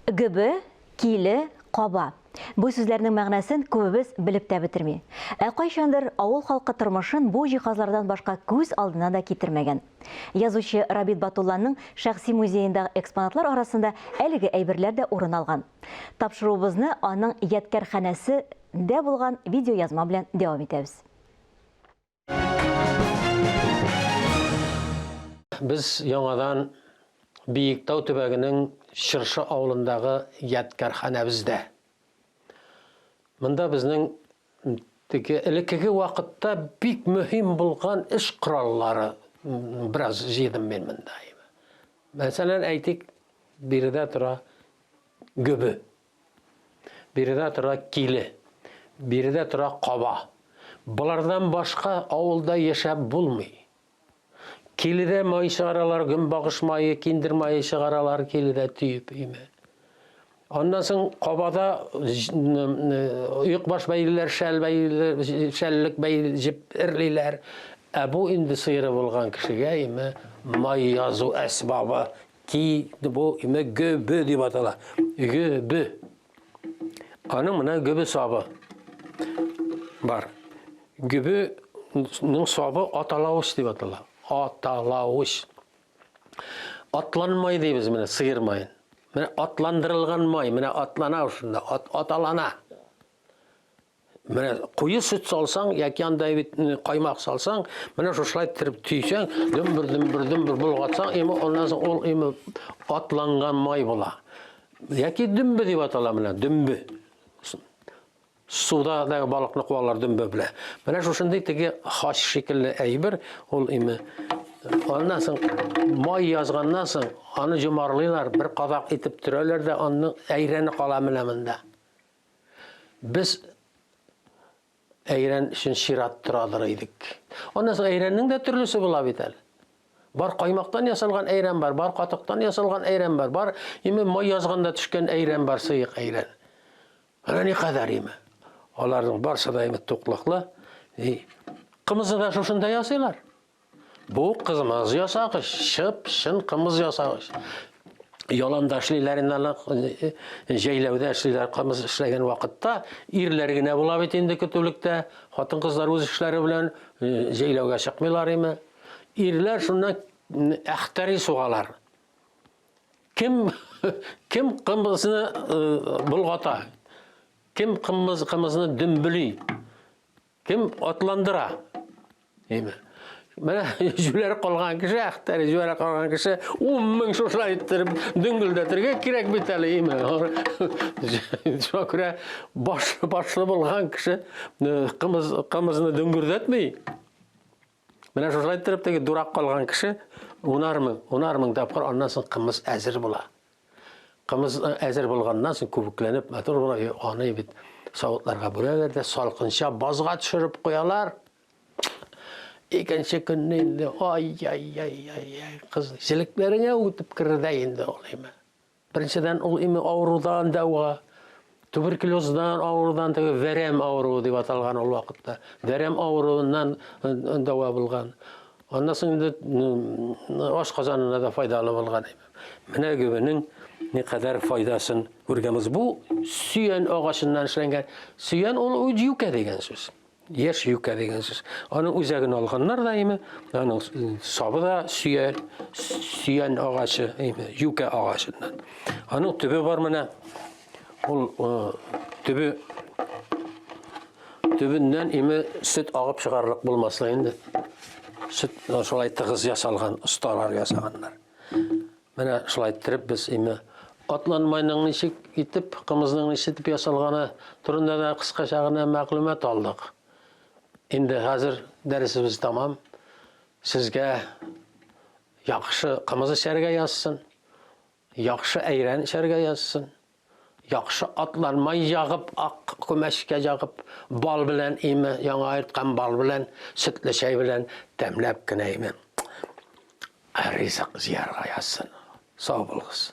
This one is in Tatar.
Гөбе, киле, каба. Бу сүзләрнең мәгънәсен күбебез белеп тә бетерми. Ә кайчандыр авыл халкы тормышын бу җиһазлардан башка күз алдына да китермәгән. Язучы Рабит Батулланың шәхси музеендагы экспонатлар арасында әлеге әйберләр дә урын алган. Тапшыруыбызны аның ядкәрханәсе ндә булган видеоязма белән дәвам итәбез. Без яңадан Биектау төбәгенең Чыршы авылындагы ядкәрханәбездә. Монда безнең теге элеккеге вакытта бик мөһим булган эш кораллары бераз җыйдым мин монда. Мәсәлән, әйтик, биредә тора гөбе. Биредә тора киле. Биредә тора каба. Болардан башка авылда яшәп булмый. Киледә май чыгаралар, гөнбагыш мае, киндер мае чыгаралар киледә төеп име. Аннан соң кабада оекбаш бәйлиләр, шәл бәйлиләр, шәллек бәйли, җеп эрлиләр. Ә бу инде сыеры булган кешегә име май язу әсбабы Ки бу име гөбе дип атала. Гөбе. Аның менә гөбе сабы бар. Гөбенең сабы аталавыч дип атала. Аталавыч. Атланмай дибез менә сыер маен. Менә атландырылган май, менә атлана шунда, ат, аталана. Менә куе сөт салсаң, яки анда бит каймак салсаң, менә шушылай иттереп төйсәң, дөмбер дөмбер дөмбер болгатсаң, име аннан соң ул име атланган май була. Яки дөмбе дип атала менә, дөмбе. Суда да балыкны куалар дөмбе белән. Менә шушындый теге хач шикелле әйбер, ул име Аннан соң май язганнан соң аны җомарлыйлар, бер кадак итеп төрәләр дә, аның әйрәне кала менә монда. Без әйрән өчен чират торадыр идек. Аннан соң әйрәннең дә төрлесе була бит әле. Бар каймактан ясалган әйрән бар, бар катыктан ясалган әйрән бар, бар име май язганда төшкән әйрән бар, сыек әйрән. Менә никадәр име. Аларның барсы да име туклыклы. И кымызны да шушында ясыйлар. Бу кымыз ясагыч, чып чын кымыз ясагыч. Яланда эшлиләр инде аны, җәйләүдә эшлиләр кымыз эшләгән вакытта. Ирләр генә була бит инде көтүлектә. Хатын-кызлар үз эшләре белән җәйләүгә чыкмыйлар име. Ирләр шуннан әхтәри сугалар. Кем кем кымызны болгата? Кем кымыз кымызны дөмбели? Кем атландыра? Әйме. Менә җүләр калган кеше, әхтәр җүләр калган кеше 10 мең шушылай иттереп дөңгелдәтергә кирәк бит әле, әйме. Шуңа күрә баш, башлы булган кеше э, кымыз, кымызны дөңгердәтми. Менә шушылай иттереп теге дурак калган кеше унар мең, унар мең тапкыр аннан соң кымыз әзер була. Кымыз э, әзер булганнан соң күбекләнеп матур була, аны бит савытларга бүләләр дә салкынча базга төшереп куялар. Икенче көнне инде ай-яй-яй-яй, кыз җелекләреңә үтеп керер дә инде ул име. Беренчедән ул име авырудан дәва, туберкулездан авырудан теге вәрәм авыруы дип аталган ул вакытта. Вәрәм авыруыннан э, дәва булган. Аннан соң инде аш казанына да файдалы булган. Менә гөбенең никадәр файдасын күргәнбез. Бу сөян агачыннан эшләнгән. Сөян ул юкә дигән сүз. Яшь юкә дигән сүз. Аның үзәген алганнар да име, аның сабы да сөян, сөян агачы, име, юкә агачыннан. Аның төбе бар менә. Ул төбе төбеннән име сөт агып чыгарлык булмаслык инде. Сөт шулай тыгыз ясалган, осталар ясаганнар. Менә шулай иттереп без име атланмайның ничек итеп, кымызның ничек итеп ясалганы турында да кыскача гына мәгълүмат алдык. Инде хәзер дәресебез тәмам. Сезгә яхшы кымыз эчәргә язсын, яхшы әйрән эчәргә язсын. Яхшы атланмай ягып, ак күмәчкә ягып, бал белән име, яңа айырткан бал белән, сөтле чәй белән тәмләп кенә име. Ризык җыярга язсын. Сау булыгыз.